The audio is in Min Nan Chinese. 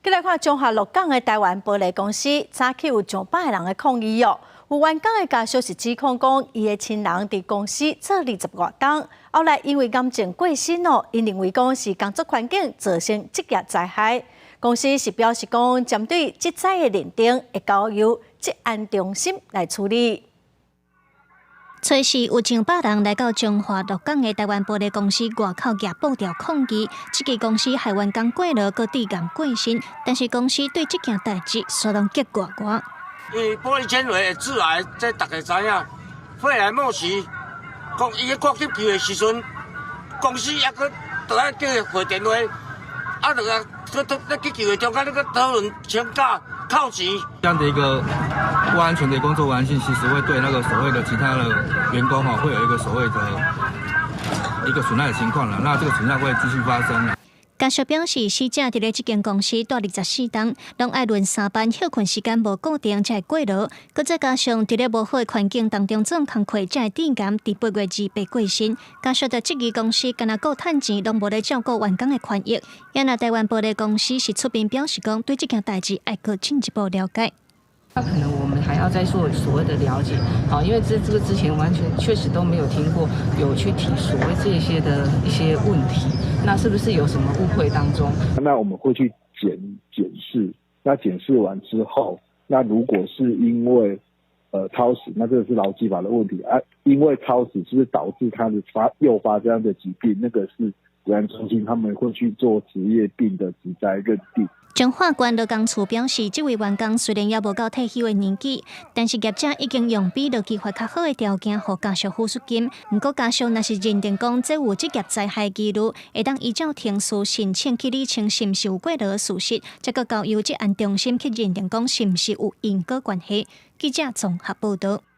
繼來看彰化鹿港的台灣玻璃公司，早起有上百个人的抗議哦。有員工的家屬是指控講，伊的親人佇公司做二十外冬，後來因為癌症過身哦，𪜶認為講是工作環境造成職業災害。公司是表示講，針對職災的認定，會交由職安中心來處理。初四有上百人來到彰化鹿港的台灣玻璃公司外口舉布條抗議，這間公司害員工過勞，閣致癌過身，但是公司對這件代誌煞攏激外外。因為玻璃纖維會致癌，這大家知影。肺癌末期，講伊咧掛急救的時陣，公司猶閣就愛叫伊回電話，啊，就啊，閣咧急救的中間，咧閣討論請假扣錢。這樣的一個不安全的工作環境，其實會對那個所謂的其他的員工哈，會有一個所謂的一個損害的情況啦。那這個損害會繼續發生啦。家屬表示，死者佇咧這間公司蹛24冬，攏愛輪三班，歇睏時間無固定，才會過勞。閣再加上佇咧無好的環境當中做工課，才會致癌，佇8月28過身。家屬就質疑公司干焦顧趁錢，攏無咧照顧員工的權益。也若台灣玻璃公司是出面表示講，對這件代誌愛閣進一步了解。那可能我們還要再做所謂的了解，好，因為這個之前完全確實都沒有聽過有去提所謂這些的一些問題，那是不是有什麼誤會當中？那我們會去檢視，那檢視完之後，那如果是因為超時，那這個是勞基法的問題啊，因為超時是不是導致他的誘發這樣的疾病？那個是職安中心他們會去做職業病的職災認定。彰化縣勞工處表示，這位員工雖然猶無到退休的年紀，但是業者已經用比勞基法較好的條件，予家屬撫恤金。毋過家屬若是認定講這有職業災害疑慮，會當依照程序申請去理清是毋是有過勞事實，再閣交由職安中心去認定講是毋是有因果關係。記者綜合報導。